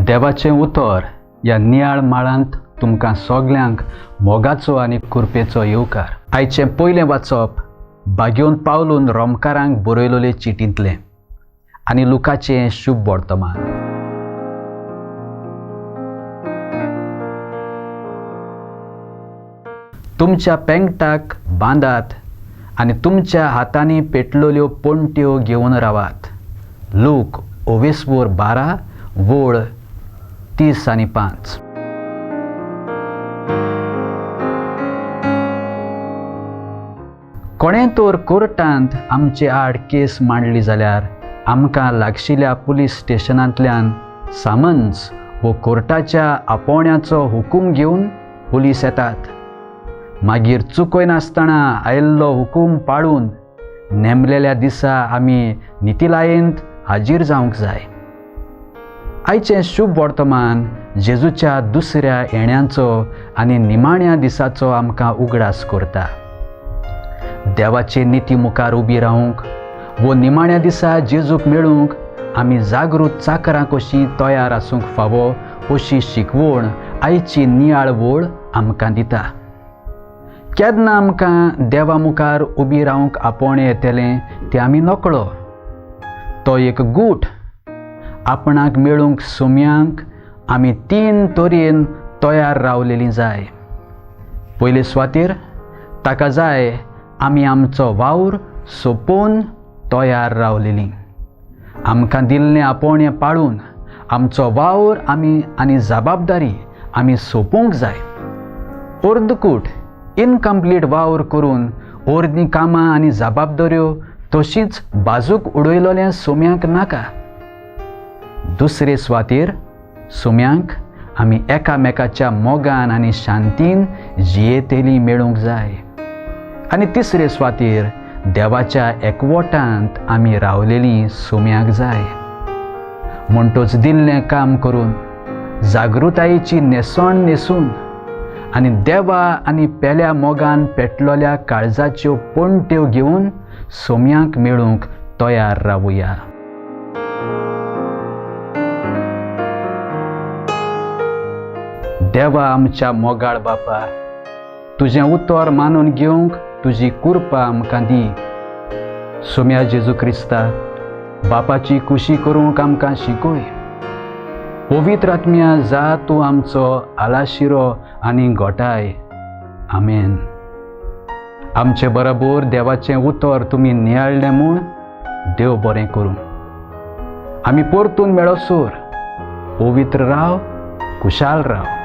देवाचें उतर ह्या नियाळ माळांत तुमकां सगल्यांक मोगाचो आनी कृपेचो येवकार. आयचें पयलें वाचप बागेवन पावलून रोमकारांक बरयलोले चिटींतलें आनी लुकाचें शुभ वर्तमान. तुमच्या पेंगटाक बांदात आनी तुमच्या हातांनी पेटलेल्यो पणट्यो घेवन रावात. लूक ओवेस्वोर 12 वोळ 30 आनी 5. कोणें तर कोर्टांत आमचे आड केस मांडली जाल्यार आमकां लागशिल्ल्या पुलीस स्टेशनांतल्यान समन्स वो कोर्टाच्या आपोवण्याचो हुकूम घेवन पुलीस येतात. मागीर चुकयनासतना आयिल्लो हुकूम पाळून नेमलेल्या दिसा आमी नितिलायेंत हाजीर जावंक जाय. आयचें शुभ वर्तमान जेजूच्या दुसऱ्या येण्याचो आनी निमाण्या दिसाचो आमकां उगडास करता. देवाचे निती मुखार उबी रावंक वो निमाण्या दिसा जेजूक मेळूंक आमी जागृत चाकरां कशीं तयार आसूंक फावो अशी शिकवण आयची नियाळ वळ आमकां दिता. केन्ना आमकां देवा मुखार उबी रावंक आपोवणें येतलें तें आमी नकळो. तो एक गूट आपणाक मेळूंक सोम्यांक आमी 3 तरेन तयार रावलेलीं जाय. पयले सुवातेर ताका जाय आमी आमचो वावर सोंपोवन तयार रावलेलीं. आमकां दिल्लें आपोवणें पाळून आमचो वावर आमी आनी जबाबदारी आमी सोंपोवंक जाय. अर्दकूट इनकम्प्लीट वावर करून अर्दीं कामां आनी जबाबदाऱ्यो तशींच बाजूक उडयलोलें सोम्यांक नाका. दुसरे सुवातेर सोम्यांक आमी एकामेकाच्या मोगान आनी शांतीन जियेतेली मेळूंक जाय. आनी तिसरे सुवातेर देवाच्या एकवटांत आमी रावलेलीं सोम्यांक जाय. म्हणटोच दिल्लें काम करून जागृतायेची न्हेसण न्हेसून आनी देवा आनी पेल्या मोगान पेटलोल्या काळजाच्यो पणट्यो घेवन सोम्यांक मेळूंक तयार रावुया. देवा आमच्या मोगाळ बापा, तुजें उतर मानून घेवंक तुजी कृपा आमकां दी. सोम्या जेजू क्रिस्ता, बापाची खुशी करूंक आमकां शिकय. पवित्र आत्म्या जा तूं आमचो आलाशिरो आनी गोठाय. आमेन. आमचे बरोबर देवाचें उतर तुमी नियाळ्ळें म्हूण देव बरें करूं. आमी परतून मेळोसर पवित्र राव, खुशाल राव.